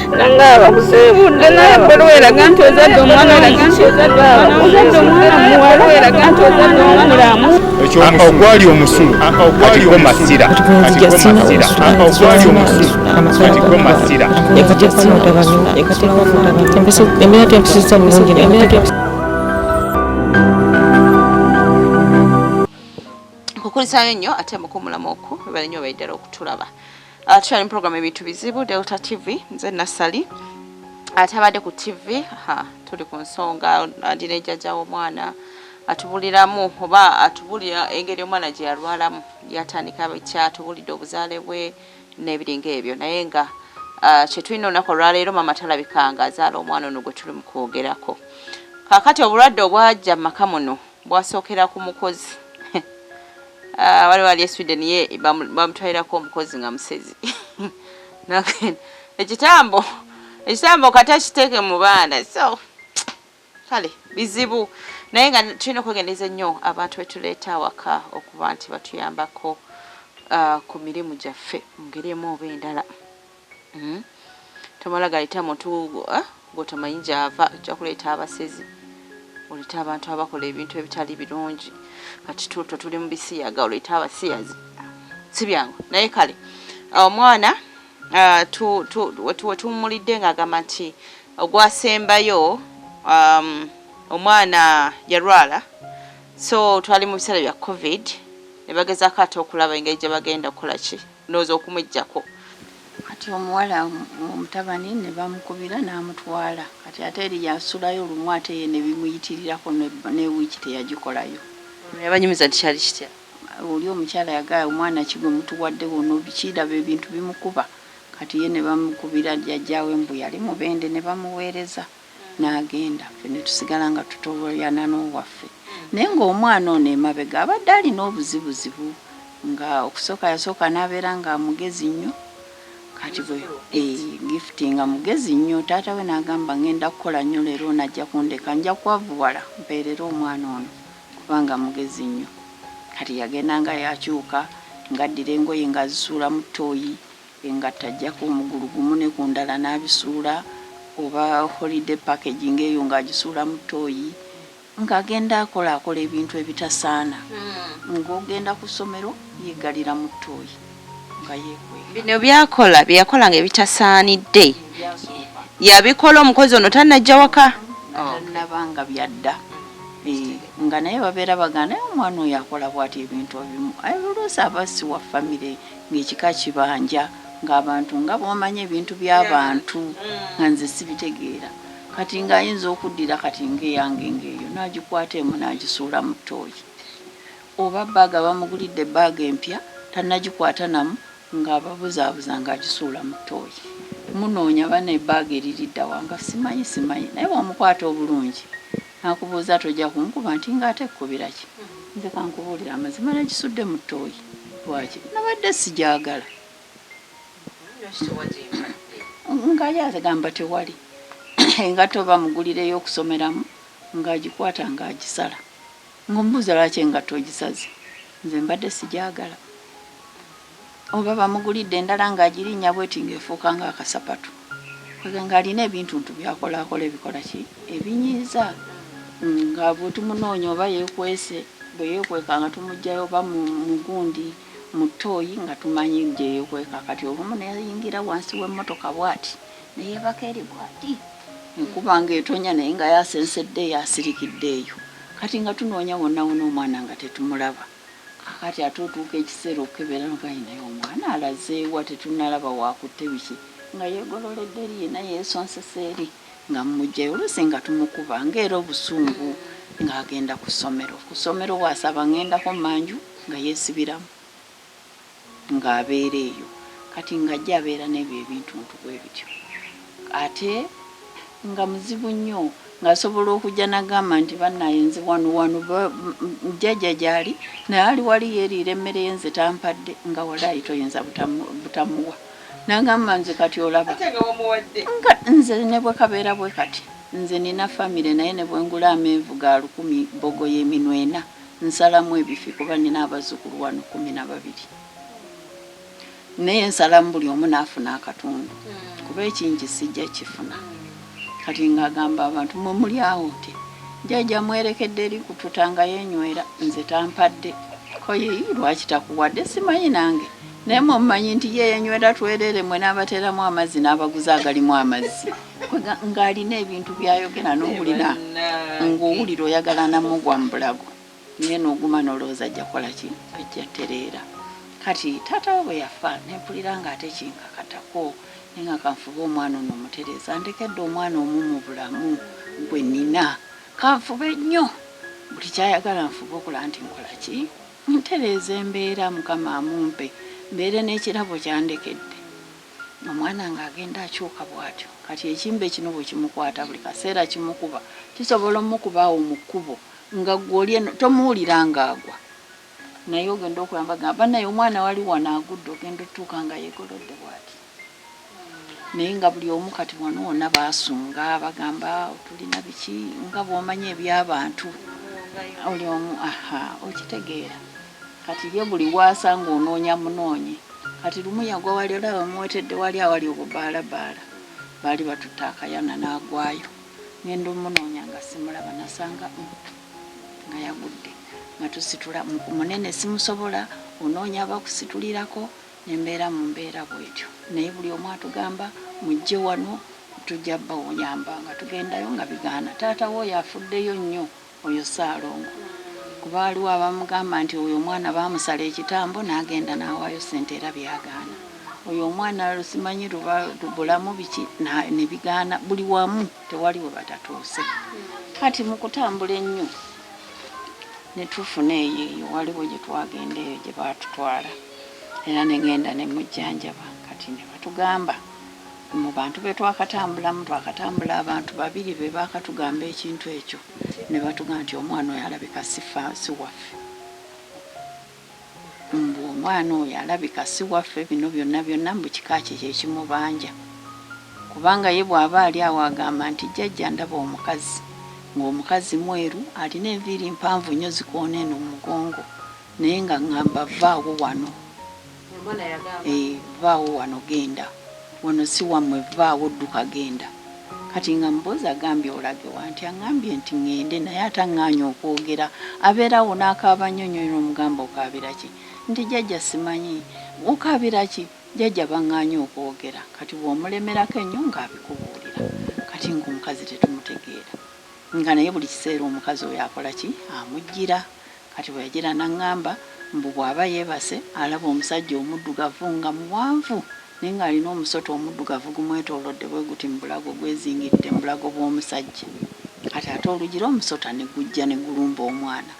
Nga bakusiibudde naye ebbaluwa eraga nti ozadde omwana ozadde omwana muwala eraga nti ozadde omwana mulamu. Ogwali omusulo kati go masira, kati go masira. Ogwali omusulo kati go masira. Embeera tempisizza bulungi. Nkukulisaayo nnyo ate mukumulamu oku webale nnyo obaire ddala okutulaba. Tukyali mu program ebintu bizibu Delta TV, nze Nassali ate abadde ku TV. Ha, tuli ku nsonga, ndi ne jjajja w'omwana atubuliramu oba atubulira engeri omwana gye yalwalamu, yatandika bitya, atubulidde obuzaale bwe n'ebiringa ebyo, naye nga kye tulina olunaku olwaleero, maama talabikanga azaala omwana ono gwe tuli mu kwogerako kaakati. Obulwadde obwajja mu maka muno bwasookera ku mukozi. Waliwo ali e Sweden, ye bamutwalirako omukozi nga musezi. Nagenda ekitambo kati akiteeke mu baana. So kale bizibu, naye nga tulina okwegendereza ennyo abantu betuleeta awaka okuba nti batuyambako ku mirimu gyaffe mu ngeri emu oba endala. Tomala galeeta muntu gwotomanyi gyava, ojja kuleeta abasezi, oleeta abantu abakola ebintu ebitali birungi. Kati tuto tuli mu bisiyaga, oleeta abasiyazi, si byangu. Naye kale omwana wetuwummulidde ng'agamba nti ogwasembayo omwana yalwala, so twali mu biseera bya COVID, ne bagezaako ate okulaba engeri gye bagenda okukola ki, ndowooza okumuggyako. Kati omuwala omutabani ne bamukubira n'amutwala. Kati ate eri yasulayo lumu, ate ye ne bimuyitirirako, ne wiiki teyagikolayo. Yabanyumiza nti kyali kitya? Oli omukyala yagaya, omwana ki gwe mutuwadde wono, kiraba ebintu bimukuba. Kati ye ne bamukubira jjajjaawe mbu yali mubende, ne bamuweereza n'agenda, ffe ne tusigala nga tutoyana n'owaffe. Naye ng'omwana ono emabega abadde alina obuzibuzibu, nga okusooka yasooka n'abeera nga mugezi nnyo. Kati bwe gift nga mugezi nnyo, taata we n'agamba, "Ngenda kukola nnyo leero, ono ajja kundeka, nja kwavuwala mpeerere omwana ono kubanga mugezi nnyo." Kati yagenda nga yakyuka, ng'addira engoye ng'azisuula mu ttooyi, engatto ajjako omugulu gumu ne ku ndala n'abisuula, oba holiday package ng'eyo ng'agisuula mu ttooyi, ng'agenda akola akola ebintu ebitasaana, ng'ogenda ku ssomero yeggalira mu ttooyi nga yeekweka. Bino byakola, bye yakolanga ebitasaanidde, yabikola omukozi ono tannajja waka? Tannaba nga byadda. Nga naye babeera bagamba, naye omwana oyo akola bw'ati ebintu ebimu. Oluusi aba si wa famire, ng'ekika kibanja, ng'abantu nga bw'omanyi ebintu by'abantu, nga nze sibitegeera. Kati ng'ayinza okuddira kati ng'eyange ng'eyo n'agikwata emu n'agisuula mu ttooyi, oba baaga bamugulidde baaga empya, tannagikwata namu, ng'ababuzaabuza ng'agisuula mu ttooyi. Munoonya bana, ebaaga eririddawa? Nga simanyi, simanyi. Naye bw'omukwata obulungi n'akubuuza, "Tojja kunkuba?" Nti, "Ng'ate kkubira ki? Nze kankubuulira amazima, nagisudde mu ttooyi. Lwaki? Nabadde sigyagala." Nga ye agamba tewali. Engatto bamugulireyo okusomeramu, ng'agikwata ng'agisala. Ng'omubuuza, "Lwaki engatto ogisaze?" "Nze mbadde sigyagala." Oba bamugulidde endala, ng'agirinnya bweti ng'efuuka ng'akasapatu. Ng'alina ebintuntu byakolaakola ebikola ki, ebinyiiza, nga bwe tumunoonya oba yeekwese, bwe yeekweka nga tumuggyayo, oba mugundi mu ttooyi nga tumanyi gye yeekweka. Kati olumu neyayingira wansi w'emmotoka bw'ati, neyeebaka eri bw'ati, enkuba ng'etonya, naye nga yasensedde eyo, asirikidde eyo. Kati nga tunoonya wonna wonna omwana nga tetumulaba. Kakati ate otuuka ekiseera okukebera nogayi, naye omwana alazeewa? Tetunalaba wakutte biki, nga yeegololedde eri, yenna yeesonsesa eri, nga mumuggyayo. Oluusi nga tumukuba, ng'era obusungu, ng'agenda ku ssomero. Ku ssomero bw'asaba ŋŋendako manju, nga yeesibiramu, ng'abeera eyo. Kati ng'ajja abeera n'ebyo ebintuntu bwe bityo, ate nga muzibu nnyo, ng'asobola okujja n'agamba nti, "Bannaye, nze wano wano jjajja gy'ali, naye ali wali yeeriira emmere ye, nze tampadde." Nga walaayi toyinza butamuwa. N'agamba, "Nze kati olaba nga nze ne bwe kabeera bwe kati, nze nina famire, naye ne bwe ngula amenvu ga 1000, bogoya eminwe ena, nsalamu ebifi, kuba nina abazzukulu wano 12." Naye nsalamu buli omu n'afuna akatundu, kuba ekingi sijja kifuna. Kati ng'agamba abantu mwe muli awo nti jjajja mwerekedde eri kututa nga yenywera, nze tampadde. Ko ye lwaki takuwadde? Simanyi nange. Naye mwe mumanyi nti ye yenywera twereere, mwe n'abateeramu amazzi n'abaguza agalimu amazzi. Ng'alina ebintu by'ayogera n'owulira ng'owulira oyagala namugwa mu bulago. Naye n'oguma n'olowooza ajja kukola ki? Ajja tereera. Kati taata we bwe yafa ne mpulira ng'ate kinkakatako, naye nga kanfube omwana ono mutereeza. Andekedde omwana omu mu bulamu gwe nnina. Kanfube nnyo buli ky'ayagala nfube okulaba nti nkola ki? Ntereeza embeera Mukama amumpe mbeere n'ekirabo ky'andekedde. Omwana ng'agenda akyuka bw'atyo. Kati ekimbe kino bwe kimukwata buli kaseera kimukuba, kisobola omukuba awo mu kkubo nga ggwe oli eno tomuwulira ng'agwa. Naye ogenda okulaba bagamba bannaye omwana wali wano agudde, ogenda otuuka nga yeegolodde bw'ati. Naye nga buli omu kati wano wonna baasunga bagamba tulina biki nga bw'omanyi eby'abantu oli omu aha okitegeera. Kati ye buli w'asanga onoonya munoonye. Kati lumu yagwa wali olaba bamuwetedde wali awali obubaalabaala baali batutte akayana n'agwayo. Ngenda omunoonya nga simulaba nasanga nga yagudde nga tusitula munene simusobola onoonya abakusitulirako ne mbeera mu mbeera bwetyo naye buli omu atugamba mujje wano tujja bawonyamba nga tugendayo nga bigaana. Taata we oyo afuddeyo nnyo oyo Ssaalongo kuba waliwo abamugamba nti oyo omwana baamusala ekitambo n'agenda n'awaayo ssente era byagaana. Oyo omwana simanyi luba bulamu biki ne bigaana buli wamu tewali we batatuuse. Kati mu kutambula ennyo ne tufuna eyo eyo waliwo gye twagenda eyo gye baatutwala era ne ngenda ne mujjanjaba kati ne batugamba Mu bantu be twakatambulamu, twakatambula abantu babiri be baakatugamba ekintu ekyo ne batugamba nti omwana oyo alabika si si waffe. Mbu omwana oyo alabika si waffe bino byonna byonna mbu kika kye kye kimubanja. Kubanga ye bw'aba ali awo agamba nti jjajja ndaba omukazi, ng'omukazi mweru alina enviiri mpanvu nnyo zikoona eno mu mugongo naye ng'aŋŋamba vvaawo wano. Eeh vvaawo wano genda. Wano si wammwe vvaawo dduka genda. Kati nga mubuuza agambye olage wa nti aŋŋambye nti ŋŋende naye ate aŋŋaanye okwogera. Abeera awo n'akaaba nnyo nnyo n'omugamba okaabira ki? Nti jjajja simanyi. Okaabira ki? Jjajja baŋŋaanye okwogera. Kati bw'omulemerako ennyo ng'abikubuulira. Kati ng'omukazi tetumutegeera. Nga naye buli kiseera omukazi oyo akola ki? Amujjira. Kati bwe yagira n'aŋŋamba mbu bw'aba yeebase alaba omusajja omuddugavu nga muwanvu naye ng'alina omusota omuddugavu gumwetoolodde bwe guti mu bulago gwezingiridde mu bulago bw'omusajja. Kati ate olugira omusota ne gujja ne gulumba omwana.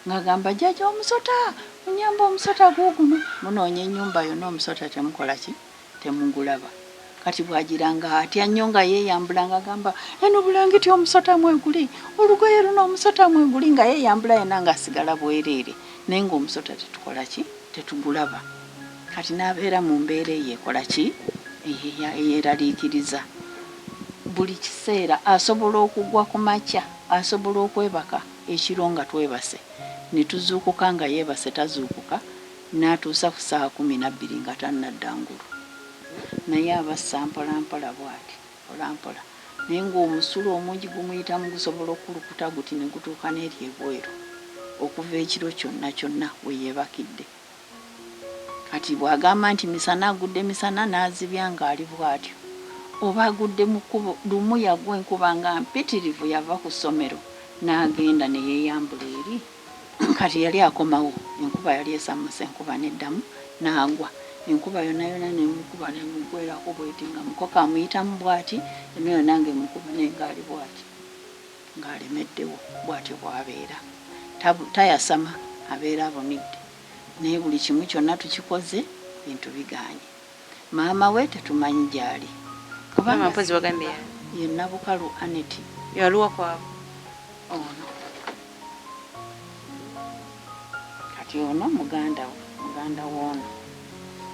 Ng'agamba jjajja omusota! Munnyambe omusota guuguno! Munoonya ennyumba yonna omusota temukola ki? Temugulaba. Kati bw'agira nga atya nnyo nga yeeyambula ng'agamba, Eno bulangiti omusota mweguli, olugoye luno omusota mweguli, nga yeeyambula yenna ng'asigala bwereere naye ng'omusota tetukola ki? Tetugulaba. Kati n'abeera mu mbeera eyo ekola ki? Eyeeraliikiriza. Buli kiseera asobola okugwa ku makya, asobola okwebaka ekiro nga twebase ne tuzuukuka nga yeebase tazuukuka N'atuusa ku ssaawa kkuminabbiri nga tannadda ngulu. Naye aba assa mpolampola bw'ati, mpolampola, naye nga omusulo omungi gumuyitamu gusobola okukulukuta guti ne gutuuka n'eri ebweru, okuva ekiro kyonna kyonna we yeebakidde. Kati bw'agamba nti misana, agudde misana n'azibya nga ali bw'atyo, oba agudde mu kkubo. Lumu yagwa enkuba nga mpitirivu, yava ku ssomero n'agenda ne yeeyambula eri. Kati yali akomawo, enkuba yali esammuse, enkuba n'eddamu, n'agwa. Enkuba yonna yonna n'emukuba n'emuggweerako bw'eti, nga mukoka amuyitamu bw'ati, eno yonna nga emukuba, naye nga ali bw'ati, nga alemeddewo. Bw'atyo bw'abeera. Ta, tayasama, abeera abunidde. Naye buli kimu kyonna tukikoze, bintu bigaanye. Maama we tetumanyi gyali. Maama mpozi wagambye yani? Ye Nabukalu Annet. Yaluwa kwabo? Ono. Kati ono muganda we, muganda w'ono.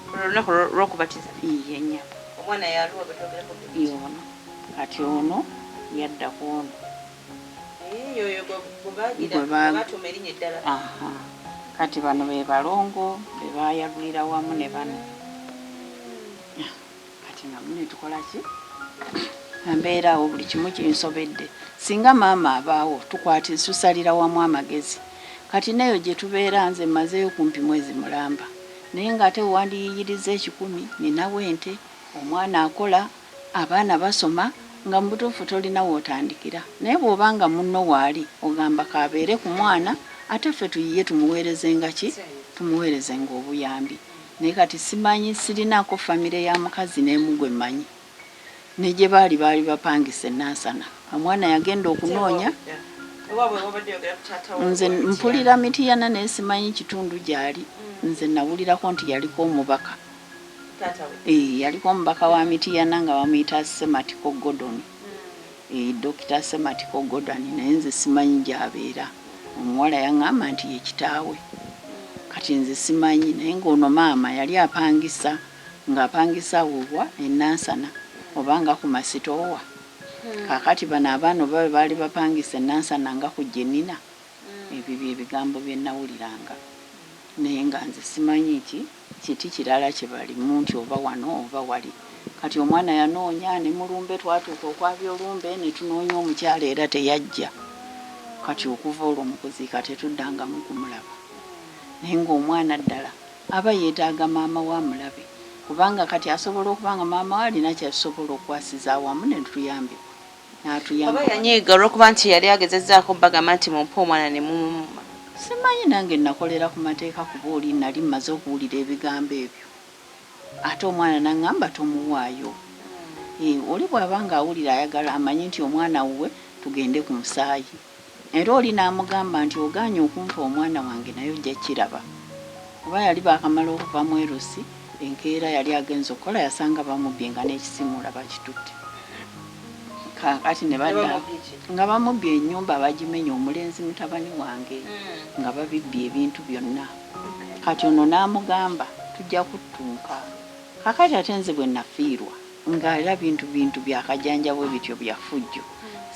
Olwo olunaku lw'okubatiza? Iye nnyabo. Omwana yaluwa gwe twogerako? Ye ono. Kati ono yadda ku ono. Eh, y'oyo gwe baagira, gwe baatuuma erinnya eddala. Aha. Kati bano be balongo be baayalulira wamu ne bano. Kati nga mune tukola ki? Nga mbeera awo buli kimu kinsobedde. Singa maama abaawo tukwati tusalira wamu amagezi. Kati n'eyo gye tubeera nze mmazeeyo kumpi mwezi mulamba naye ng'ate we wandiyiiyirizza ekikumi nninawo ente, omwana akola, abaana basoma nga mu butuufu tolina w'otandikira. Naye bw'oba nga munno waali ogamba k'abeere ku mwana ate ffe tuyiye tumuweerezenga ki? Tumuweerezenga obuyambi. Naye kati simanyi sirinaako famire ya mukazi n'emu gwe mmanyi. Ne gye baali baali bapangisa e Nansana. Omwana yagenda okunoonya nze mpulira Mityana naye simanyi kitundu gy'ali. Nze nawulirako nti yaliko omubaka. Eeh yaliko omubaka wa Mityana nga bamuyita Ssematiko Gordon. Eeh Dokita Ssematiko Gordon naye nze simanyi gy'abeera. Omuwala yang'amba nti ye kitaawe. Kati nze simanyi naye ng'ono maama yali apangisa ng'apangisa awo wa e Nansana oba nga ku masitoowa. Kaakati bano abaana oba be baali bapangisa e Nansana nga ku Jenina? Ebyo bye bigambo bye nnawuliranga. Naye nga nze simanyi ki kiti kirala kye balimu nti oba wano oba wali. Kati omwana yanoonya ne mu lumbe twatuuka okwabya olumbe ne tunoonya omukyala era teyajja. Kati okuva olwo mu kuziika tetuddangamu kumulaba. Naye ng'omwana ddala aba yeetaaga maama we amulabe kubanga kati asobola okuba nga maama we alina ky'asobola okukwasiza awamu ne tuyambibwa n'atuyamba. Oba yanyiiga olw'okuba nti yali agezezzaako obbagamba nti mumpe omwana ne mumumma? Simanyi nange nakolera ku mateeka kuba oli nali mmaze okuwulira ebigambo ebyo ate omwana n'aŋŋamba tomuwaayo. Eh, oli bw'aba ng'awulira ayagala amanye nti omwana wuwe tugende ku musaayi. Era oli n'amugamba nti, Ogaanye okumpa omwana wange naye ojja kukiraba. Kuba yali baakamala okuva mu Erusi, enkeera yali agenze okukola yasanga bamubbye nga n'ekisimuula bakitutte. Kaakati ne badda nga bamubbye ennyumba bagimenye omulenzi mutabani wange nga babibbye ebintu byonna. Kati ono n'amugamba tujja kuttunka. Kaakati ate nze bwe nafiirwa. Nga era bintu bintu bya kajanja bwe bityo bya ffujjo.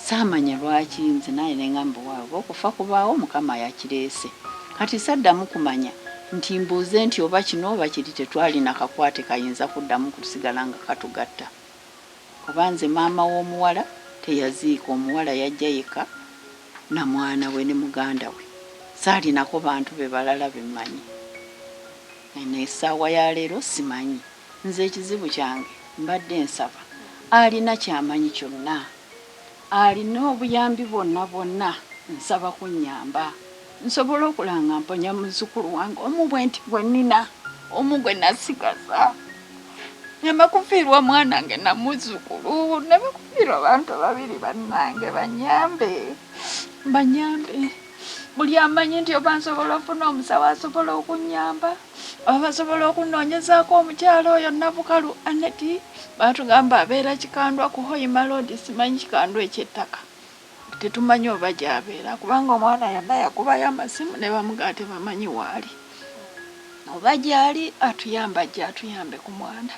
Saamanya lwaki nze nange ne ngamba owaaye oba okufa kubaawo Mukama yakireese. Kati saddamu kumanya nti mbuuze nti oba kino oba kiri tetwalina kakwate kayinza kuddamu kusigala nga katugatta. Kuba nze maama w'omuwala teyaziika omuwala yajja yekka na mwana we ne muganda we. Saalinako bantu be balala be mmanyi. N'essaawa ya leero simanyi. Nze ekizibu kyange mbadde nsaba alina kyamanyi kyonna alina obuyambi bwonna bwonna nsaba kunyamba nsobole okulaba nga mponya muzukulu wange omu bwenti gwenina omu gwenasigaza neme kufiirwa mwana nge namuzukulu neme kufiirwa bantu babiri banange banyambe banyambe buli amanyi nti oba nsobola ofuna omusawo asobola okunyamba Oba basobola okunoonyezaako omukyala oyo Nabukalu Annet, baatugamba abeera Kikandwa ku Hoima Road, simanyi Kikandwa eky'ettaka tetumanyi oba gy'abeera kubanga omwana yonna yakubayo amasimu ne bamugamba tebamanyi waali. Oba gy'ali atuyambe ajje atuyambe ku mwana.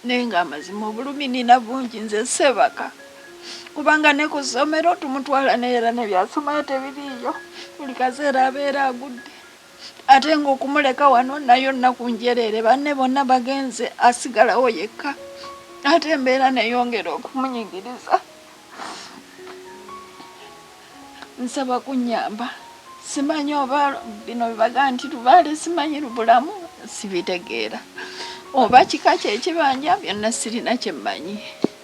Naye nga amazima obulumi nina bungi nze sebaka kubanga ne ku ssomero tumutwala naye era nebyasomayo tebiriiyo buli kaseera abeera agudde. Ate ng'okumuleka wano nayo nnaku njereere, banne bonna bagenze asigalawo yekka ate embeera neyongera okumunyigiriza. Nsaba kunnyamba simanyi oba bino byebaga nti lubaale simanyi bulamu sibitegeera oba kika kye kibanja byonna sirina kye mmanyi.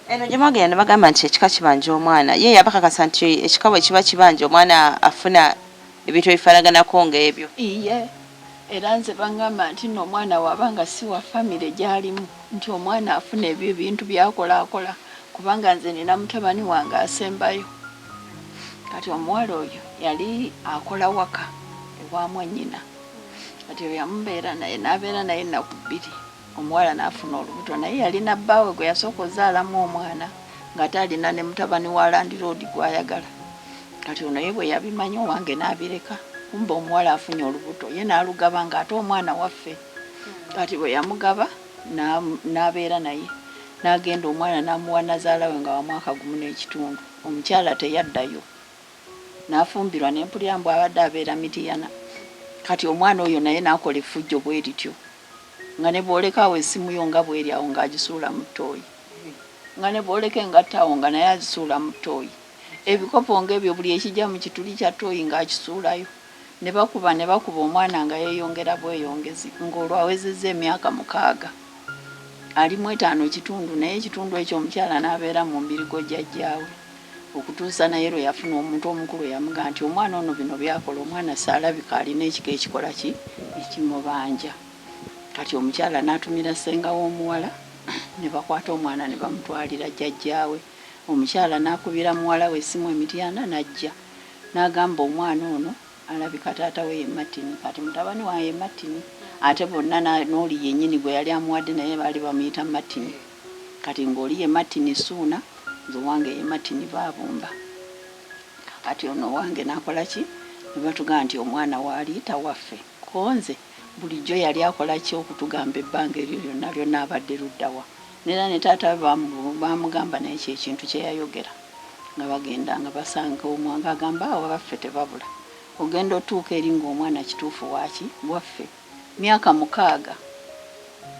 Eno gye mwagenda ne bagamba nti ekika kibanja omwana, ye yabakakasa nti ekika bwe kiba kibanja omwana afuna ebintu ebifaanaganako ng'ebyo. Iye, era nze bangamba nti nno omwana waba nga si wa family gyalimu nti omwana afuna ebyo ebintu byakola akola kubanga nze nina mutabani wange asembayo kati omuwala oyo yali akola waka ewa mwanyina kati oyo yamubeera naye nabeera naye ennaku bbiri Omuwala n'afuna olubuto naye yalina bbaawe gwe yasooka ozaalamu omwana ng'ate alina ne mutabani wa landiroodi gw'ayagala. Kati ono ye bwe yabimanya owange n'abireka kumbe omuwala afunye olubuto ye n'alugaba ng'ate omwana waffe. Kati bwe yamugaba n'abeera naye n'agenda omwana n'amuwa nazaala we nga wa mwaka gumu n'ekitundu. Omukyala teyaddayo. Nafumbirwa ne mpulira mbu abadde abeera Mityana kati omwana oyo naye n'akola effujjo bwe lityo nga ne bw'oleka awo essimu yo nga bw'eri awo ng'agisuula mu ttooyi. Nga ne bw'oleka engatto awo nga naye azisuula mu ttooyi. Ebikopo ng'ebyo buli ekijja mu kituli kya ttooyi ng'akisuulayo. Ne bakuba ne bakuba omwana nga yeeyongera bweyongezi ng'olwo awezezza emyaka mukaaga. Ali mu etaano kitundu naye ekitundu ekyo omukyala n'abeera mu mbirigo jjajjaawe okutuusa naye lwe yafuna omuntu omukulu eyamugamba nti omwana ono bino by'akola omwana alabika alina ekika ekikola ki ekimubanja. Kati omukyala n'atumira ssenga w'omuwala ne bakwata omwana ne bamutwalira jjajjaawe. Omukyala n'akubira muwala we essimu e Mityana n'ajja n'agamba omwana ono alabika taata we ye Martin kati mutabani wange ye Martin ate bonna n'oli yennyini gwe yali amuwadde naye baali bamuyita Martin kati ng'oli ye Martin Ssuuna nze owange ye Martin Baabumba. Kaakati ono owange n'akola ki? Ne batugamba nti omwana waali tawaffe. Ko nze bulijjo yali akola ki okutugamba ebbanga eryo lyonna lyonna abadde ludda wa? Nera ne taata we baamugamba naye kye kintu kye yayogera nga bagenda nga basanga omwa nga agamba awo abaffe tebabula. Ogenda otuuka eri nga omwana kituufu waaki? Waffe. Myaka mukaaga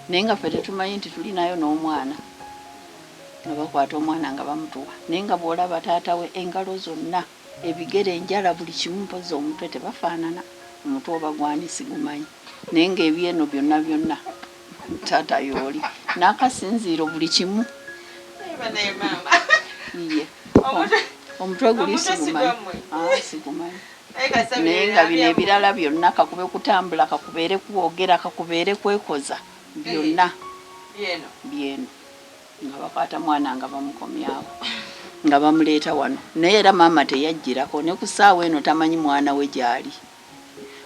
naye nga ffe tetumanyi nti tulinayo n'omwana. Nga bakwata omwana nga bamutuwa naye nga bw'olaba taata we engalo zonna Ebigere, enjala buli kimu mpozi omutwe tebafaanana, omutwe oba gwani sigumanyi naye nga ebyeno byonna byonna taata yooli n'akasinziiro buli kimu ye omutwe guli sigumanyi ah, sigumanyi naye nga bino ebirala byonna kakube kutambula kakubeere kwogera kakubeere kwekoza byonna byeno. Nga bakwata mwana nga bamukomyawo nga bamuleeta wano naye era maama teyajjirako ne ku ssaawa eno tamanyi mwana we gy'ali.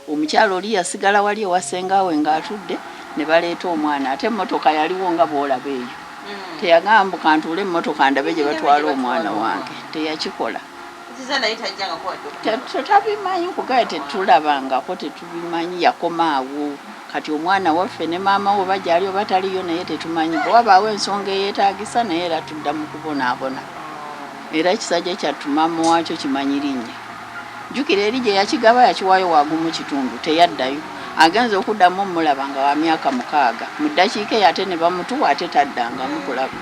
Omukyala oli yasigala wali ewa ssenga we ng'atudde ne baleeta omwana ate emmotoka yaliwo nga bw'olaba eyo. Teyagamba mbu kantuule mu mmotoka ndabe gye batwala omwana wange, teyakikola. Tabimanyi nkugambye tetulabangako tetubimanyi yakoma awo. Kati omwana waffe ne maama we oba gyali oba taliyo naye tetumanyi. Bwe wabaawo ensonga eyeetaagisa naye era tudda mu kubonaabona. Era ekisajja kyattu maama waakyo kimanyi linnya. Jjukira eri gye yakigaba yakiwaayo wa gumu kitundu teyaddayo. Agenze okuddamu omulaba nga wa myaka mukaaga. Mu ddakiika eyo ate ne bamutuwa ate taddangamu kulaba.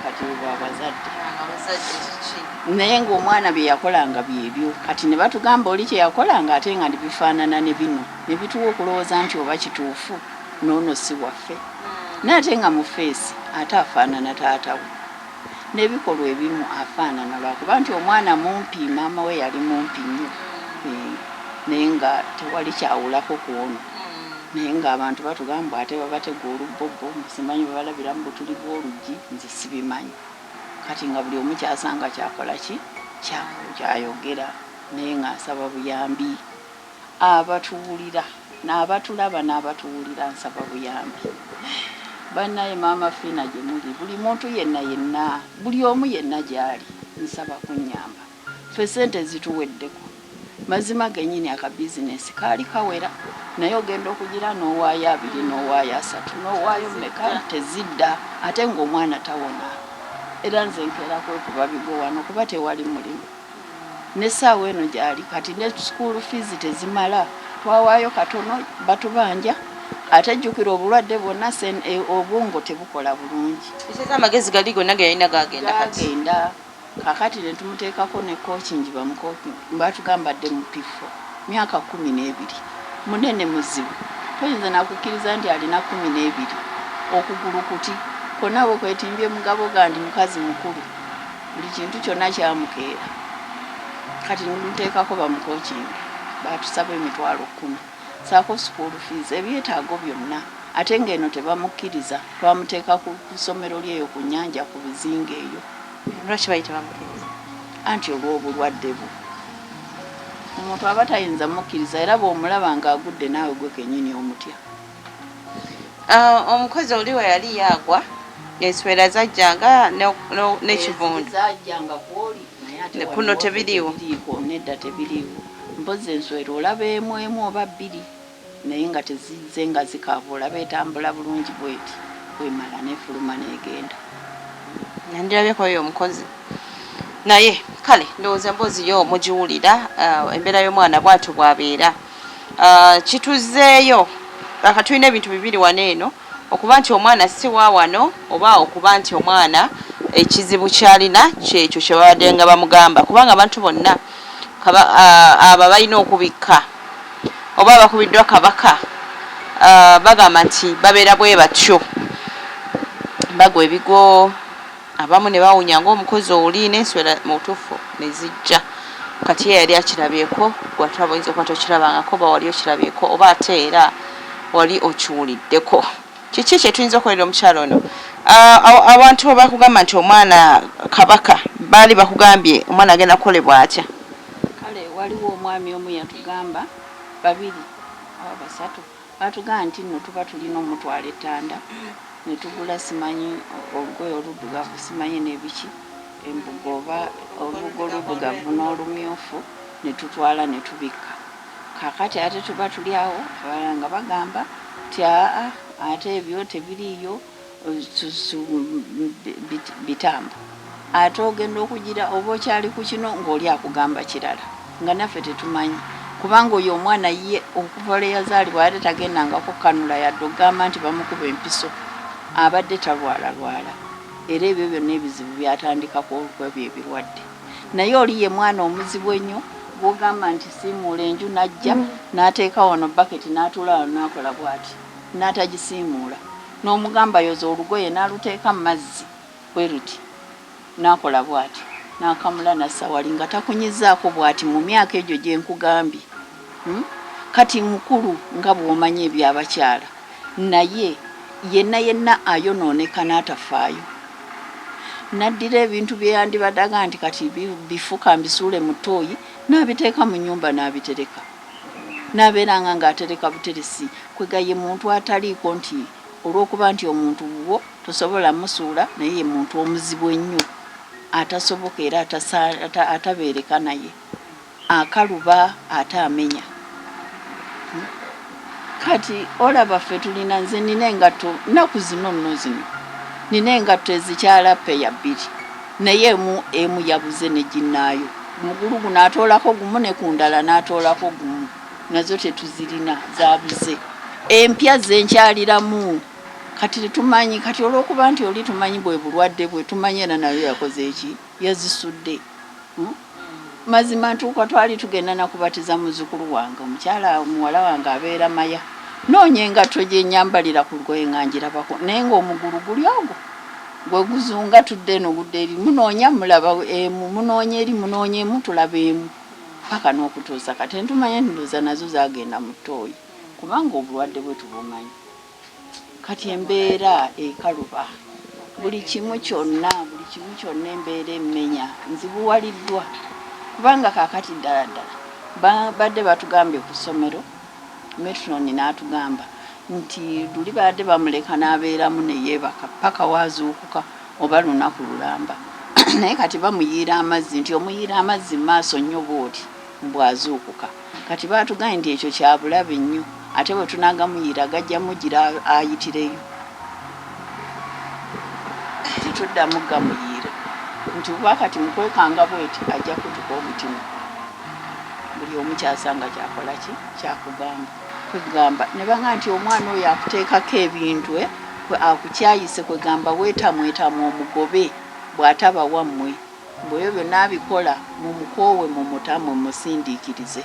Kati obwo abazadde. Naye ng'omwana bye yakolanga byebyo. Kati ne batugamba oli kye yakolanga ate nga bifaanana ne bino. Ne bituwa okulowooza nti oba kituufu n'ono si waffe. Naye ate nga mu ffeesi ate afaanana taata we. N'ebikolwa ebimu afaanana lwakuba nti omwana mumpi, maama we yali mumpi nnyo. Eeh naye nga tewali kyawulako ku ono. Naye nga abantu batugamba mbu ate babatega olubbobbo mbu simanyi babalabira mu butuli bw'oluggi nze sibimanyi. Kati nga buli omu ky'asanga ky'akola ki? Ky'ayogera naye nga nsaba buyambi. Abatuwulira nabatulaba nabatuwulira nsaba buyambi banaye maama Fina gyemuli buli muntu yenna yenna buli omu yenna gyali nsaba kunyamba ffe sente zituweddeko mazima genyini aka business kaali kawera naye ogenda okugira nowaayo abiri nowaayo asatu nowaayo meka tezidda ate nga omwana tawona era nze nkeera kwekuba bigo wano kuba tewali mulimu. N'essaawa eno gyali kati ne school fees tezimala twawaayo katono batubanja ate jjukira obulwadde bwonna obwongo tebukola bulungi. Ekitegeeza amagezi gali gonna ge yalina gaagenda kati. Gaagenda kakati ne tumuteekako ne coaching batugamba adde mu P4 myaka 12 munene muzibu toyinza nakukkiriza nti alina 12 okugulu kuti kwonna bwe kwetimbye mugabo gandi mukazi mukulu. Buli kintu kyonna kyamukeera kati nteekako bamukokinge baatusaba emitwalo kkumi ssaako school fees ebyetaago byonna ate ng'eno tebamukkiriza twamuteeka ku ssomero lyeyo ku nnyanja ku bizinga eyo. Lwaki baali tebamukkiriza? Anti olw'obulwadde bwe. Omuntu aba tayinza mukkiriza era bw'omulaba ng'agudde naawe gwe kennyini omutya. Ah, omukozi oli we yali yagwa enswera zajjanga n'ekivundu zajjanga kwoli naye ate kuno tebiriiwo nedda tebiriiwo mpozi enswera olaba emu emu oba bbiri naye nga tezizze nga zikaaba olaba etambula bulungi bweti bwemala nefuluma negenda nandirabyeko oyo omukozi naye kale ndowooza emboozi yo mugiwulira ah, embeera y'omwana bwatyo bwabeera Ah, kituzeeyo aka tulina ebintu bibiri wano eno okuba nti omwana si wa wano oba okuba nti omwana Ekizibu kyalina kyekyo kye babadde nga bamugamba, kubanga abantu bonna abo balina okubikka oba bakubiddwa kabaka, bagamba nti babeera bwe batyo, bagwa ebigo, abamu ne bawunya ng'omukozi oli n'enswera mu butuufu ne zijja. Kati ye yali akirabyeko, gwataba oyinza okuba tokirabangako, oba wali okirabyeko, oba ate era wali okiwuliddeko. Kiki kye tuyinza okukolera omukyalo ono? Abantu bwe bakugamba nti omwana kabaka, baali bakugambye omwana agenda kukolebwa atya? Kale waliwo omwami omu yatugamba, babiri aba basatu batugamba nti nno tuba tulina omutwala ettanda ne tugula simanyi olugoye oluddugavu, simanyi n'ebiki, embugo oba olubugo oluddugavu n'olumyufu, ne tutwala ne tubikka. Kaakati ate tuba tuli awo, abalala nga bagamba nti aa, ate ebyo tebiriiyo, bitambo. Ate ogenda okugira oba okyali ku kino ng'oli akugamba kirala, nga naffe tetumanyi, kubanga oyo omwana ye okuva lwe yazaalibwa ate tagendangako kanula yadde okugamba nti bamukuba empiso, abadde talwalalwala. Era ebyo byonna ebizibu byatandikako olwebyo ebirwadde. Naye oli ye mwana omuzibu ennyo gw'ogamba nti siimuula enju, n'ajja n'ateeka wano baketi n'atuula wano n'akola bw'ati n'atagisiimuula, n'omugamba yoza olugoye n'aluteeka mu mazzi bwe luti n'akola bw'ati n'akamula n'assa wali nga takunyizzaako bw'ati mu myaka egyo gye nkugambye. Hmm? Kati mukulu nga bw'omanyi eby'abakyala, naye yenna yenna ayonooneka n'atafaayo, n'addira ebintu bye yandibadde agamba nti kati bifuka mbisuule mu ttooyi, n'abiteeka mu nnyumba n'abitereka, n'abeera nga ng'atereka buteresi. Kwega ye muntu ataliiko nti olw'okuba nti omuntu wuwo tosobola musuula, naye ye muntu omuzibu ennyo atasoboka era atabeereka, naye akaluba ate amenya. Kati olaba ffe tulina, nze nina engatto nnaku zino nno zino, nina engatto ezikyala peya bbiri, naye emu emu yabuze ne ginnaayo. Mugulu guno atoolako gumu, ne ku ndala n'atoolako gumu, nazo tetuzirina, zabuze. Empya zenkyaliramu kati tetumanyi. Kati olw'okuba nti oli tumanyi bwe bulwadde bwe tumanyi, era nayo yakoze eki, yazisudde. Mazima ntuuka twali tugenda nakubatiza muzzukulu wange omukyala, muwala wange abeera Maya, noonya engatto gye nyambalira ku lugoye nga ngirabako, naye ng'omugulu guli ogwo gwe guzunga, tudde eno gudde eri, munoonya mulaba emu, munoonya eri, munoonya emu, tulaba emu, paka n'okutuusa kati ntumanye nti ndowooza nazo zaagenda mu ttooyi, kubanga obulwadde bwe tubumanyi. Kati embeera ekaluba buli kimu kyonna, buli kimu kyonna, embeera emmenya, nzibuwaliddwa, kubanga kaakati ddala ddala babadde batugambye ku ssomero, matron n'atugamba nti luli babadde bamuleka n'abeeramu ne yeebaka paka waazuukuka oba lunaku lulamba, naye kati bamuyiira amazzi, nti omuyiira amazzi mu maaso nnyo bw'oti mbw'azuukuka. Kati baatugambye nti ekyo kya bulabe nnyo, ate bwe tunaagamuyiira gajja mugira ayitireyo, tetuddamu gamuyiira, nti kuba kati mukwekanga bweti ajja kutuka omutima. Buli omu kyasanga kyakola ki kyakugamba kwegamba ne banga nti omwana oyo akuteekako ebintu akukyayise, kwegamba weetamwetamu omugobe bw'ataba wammwe, mbu ebyo byonna abikola mumukoowe, mumutamwe, mumusindiikirize.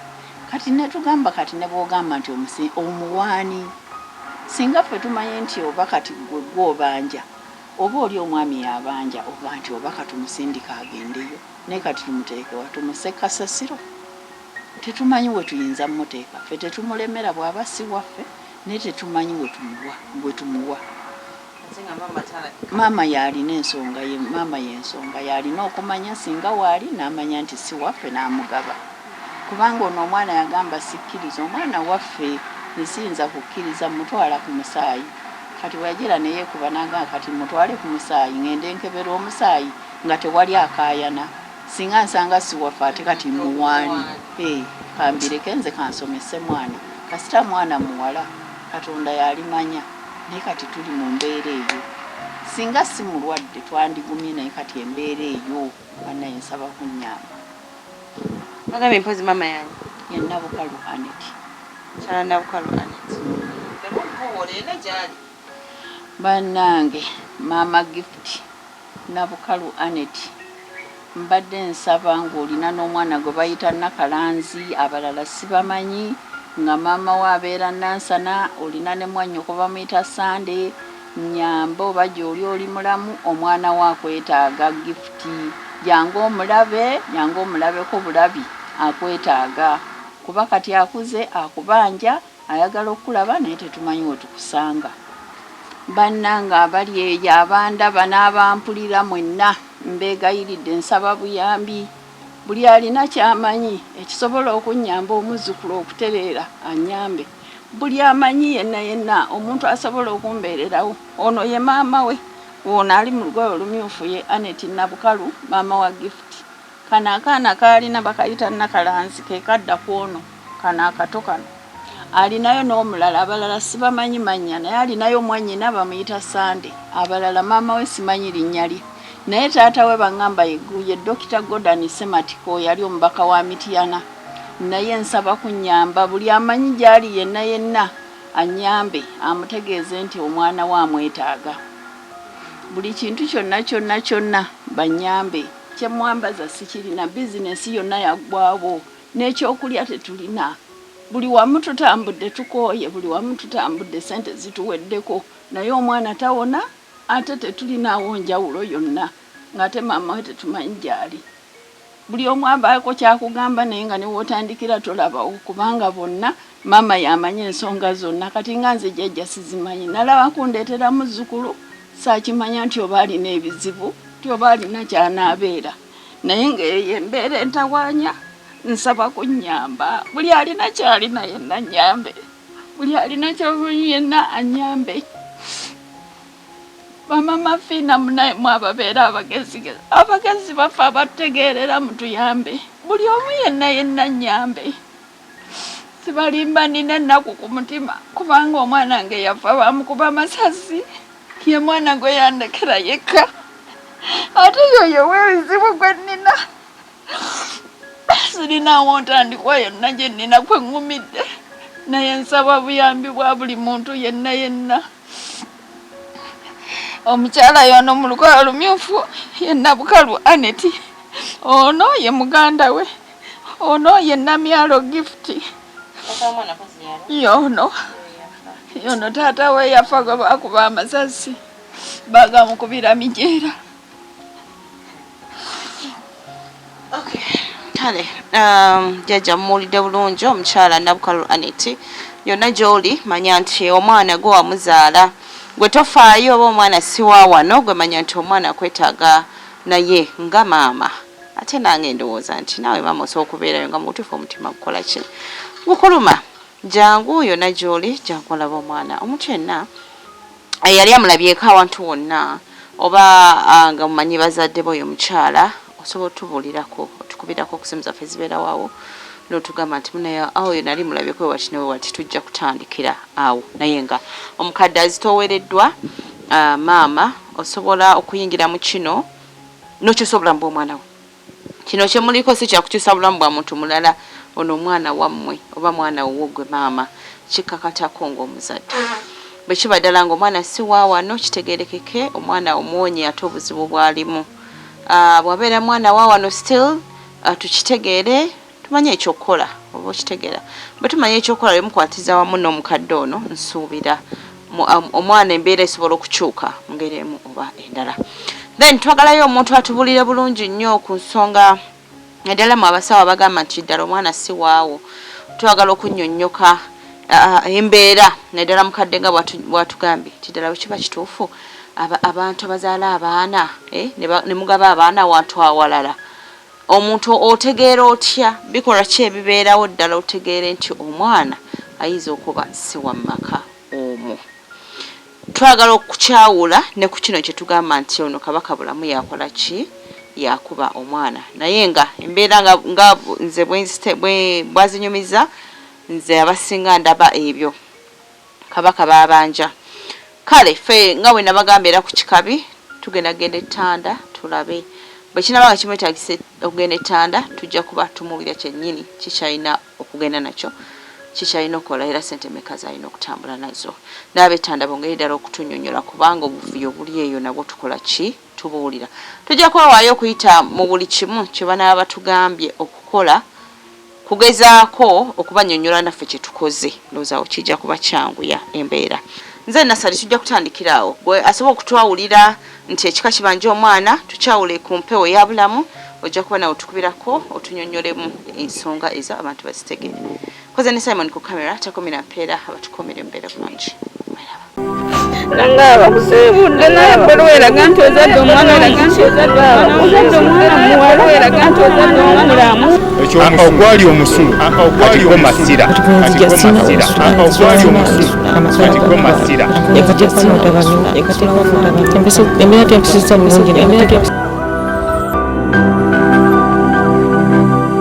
Kati ne tugamba kati ne bw'ogamba nti omuwaani, singa ffe tumanyi nti oba kati gwe gw'obanja oba oli omwami y'abanja, oba nti oba katumusindika agendeyo, naye kati tumuteeke wa? Tumusse kasasiro? Tetumanyi we tuyinza mmuteeka. Ffe tetumulemera bw'aba si waffe, naye tetumanyi we tumuwa, gwe tumuwa. Maama y'alina ensonga ye, maama y'ensonga y'alina okumanya, singa waali n'amanya nti si waffe n'amugaba, kubanga ono omwana yagamba sikkiriza omwana waffe, nze siyinza kukkiriza mutwala ku musaayi. Kati bwe yagira ne yeekuba n'agamba kati mutwale ku musaayi, ngende nkebere omusaayi nga tewali akaayana, singa nsanga si waffe ate kati muwaani? Ee, kambireke nze kansomese mwana, kasita mwana muwala, Katonda y'alimanya. Naye kati tuli mu mbeera eyo, singa si mulwadde twandigumye, naye kati embeera eyo bannaye nsaba kunnyamba. Bagambye mpozi maama yange ye Nabukalu Annet. Mukyala Nabukalu Annet. Bw'omukoowoola yenna gy'ali. Bannange maama Gift. Nabukalu Annet, mbadde nsaba ng'olina n'omwana gwe bayita Nakalanzi, abalala sibamanyi, nga maama we abeera Nansana, olina ne mwannyoko bamuyita Sande, nnyamba oba gy'oli oli mulamu, omwana wo akwetaaga Gift, jangu omulabe, jangu omulabeko bulabi akwetaaga kuba kati akuze akubanja ayagala okukulaba naye tetumanyi we tukusanga. Bannange abali eyo abandaba n'abampulira mwenna mbeegayiridde nsaba buyambi. Buli alina ky'amanyi ekisobola okunnyamba omuzzukulu okutereera annyambe. Buli amanyi yenna yenna omuntu asobola okumbeererawo. Ono ye maama we. Ono ali mu lugoye olumyufu ye Annet Nabukalu maama wa Gift. Kano akaana k'alina bakayita Nakalanzi ke kadda ku ono, kano akato kano. Alinayo n'omulala, abalala sibamanyi mannya naye alinayo mwannyina bamuyita Sande, abalala maama we simanyi linnya lye. Naye taata we bangamba ye, ye Dokita Gordon Ssematiko yali omubaka wa Mityana. Naye nsaba kunnyamba buli amanyi gy'ali yenna yenna annyambe amutegeeze nti omwana we amwetaaga. Buli kintu kyonna kyonna kyonna bannyambe. Kye mmwambaza sikirina, bizinensi yonna yaggwaawo, n'ekyokulya tetulina. Buli wamu tutambudde tukooye, buli wamu tutambudde ssente zituweddeko naye omwana tawona ate tetulinaawo njawulo yonna ng'ate maama we tetumanyi gy'ali. Buli omu abaako ky'akugamba naye nga ne w'otandikira tolabawo kubanga bonna maama y'amanyi ensonga zonna kati nga nze jjajja sizimanyi. Nalaba kundeetera muzzukulu saakimanya nti oba alina ebizibu nti oba alina ky'anaabeera naye ng'eyo y'embeera entawaanya nsaba kunnyamba buli alina ky'alina yenna annyambe buli alina ky'amanyi yenna annyambe. Bamama Fiina munaye mwe ababeera abagezigezi abagezi baffe abatutegeerera mutuyambe buli omu yenna yenna annyambe. Sibalimba nina ennaku ku mutima kubanga omwana nge yafa bamukuba masasi ye mwana gwe yandekera yekka ate yoyo webizibu gwe nnina sirinaawo ntandikwa yonna gye nnina kwe ŋŋumidde naye nsaba buyambi bwa buli muntu yenna yenna omukyala yono mu lukola lumyufu ye Nabukalu Aneti ono ye muganda we Ono ye Namyalo Gift. Yono yono taata we yafa gwe bakuba amasasi bagamukubira mijeera. Kale jjajja mumuwulidde bulungi omukyala Nabukalu Annet yonna gy'oli manya nti omwana gwe wamuzaala gwe tofaayo oba omwana si wa wano gwe manya nti omwana akwetaaga naye nga maama Ate nange ndowooza nti naawe maama osobola okubeerayo nga mu butuufu omutima gukola ki? Gukuluma. Jangu yonna gy'oli, jangu olabe omwana. Omuntu yenna eyali amulabyeko awantu wonna oba ah, nga mumanyi bazadde b'oyo omukyala, osobola otubuulirako, otukubirako ku simu zaffe ezibeerawo awo n'otugamba nti munaye awo oyo nali mulabyeko wewati ne wewati, tujja kutandikira awo. Naye nga omukadde azitoowereddwa, ah, maama osobola okuyingira mu kino nokyusa obulamu bwomwana we kino kyemuliko si kyakukyusa bulamu bwa muntu mulala ono omwana wammwe oba mwana wuwo gwe maama kikakatako ng'omuzadde bwe kiba ddala ng'omwana si wa wano kitegerekeke omwana omuwonye ate obuzibu bwalimu ah, bwabeera mwana wa wano still ah, tukitegeere Tumanye ekyokukola oba okitegera bwe tumanya ekyokukola bwe mukwatiza wamu n'omukadde ono nsuubira omwana embeera esobola okukyuka mu ngeri emu oba endala then twagalayo omuntu atubulire bulungi nnyo ku nsonga naddala mu abasawo abagamba nti ddala omwana si waawo twagala okunnyonnyoka embeera naddala mukadde nga bwatugambye nti ddala bwe kiba kituufu abantu abazaala abaana eh, ne mugaba abaana awantu awalala Omuntu otegeera otya bikolwa ki ebibeerawo ddala otegeere nti omwana ayinza okuba si wa mu maka omwo? Twagala okukyawula ne ku kino kye tugamba nti ono Kabaka Bulamu y'akola ki? Y'akuba omwana. Naye nga embeera nga, nga nze bwe, bw'azinyumiza, nze abasinga ndaba ebyo. Kabaka babanja. Kale ffe nga bwe nabagamba era ku kikabi tugenda genda e Ttanda tulabe bwe kinaaba nga kimwetaagisa okugenda e Ttanda tujja kuba tumuwulira kyennyini ki ky'alina okugenda nakyo Kikyalina okukola era sente meka zalina okutambula nazo? N'abetanda bongere ddala okutunyonyola, kubanga obuvuyo buli eyo nabwo tukola ki? Tubuwulira. Tujja kwewaayo okuyita mu buli kimu kye banaaba batugambye okukola kugezaako okubanyonyola naffe kye tukoze. Ndowooza awo kijja kuba kyanguya embeera. Nze Nasali, tujja kutandikira awo. Gwe asobola okutwawulira nti ekika kibanja omwana, tukyawule ku mpewo eya bulamu, ojja kuba nawe otukubirako otunyonyolemu ensonga ezo abantu bazitegeere. Koze ne Simon ku kamera, takumira mpeera, abatukuumire mbeere bulungi. Mweraba. Nanga bakusiibudde naye ebbaluwa eraga nti ozadde omwana ozadde omwana muwala eraga nti ozadde omwana mulamu. Ogwali omusulo kati masira ogwali omusulo kati masira. Embeera tempisiza bulungi.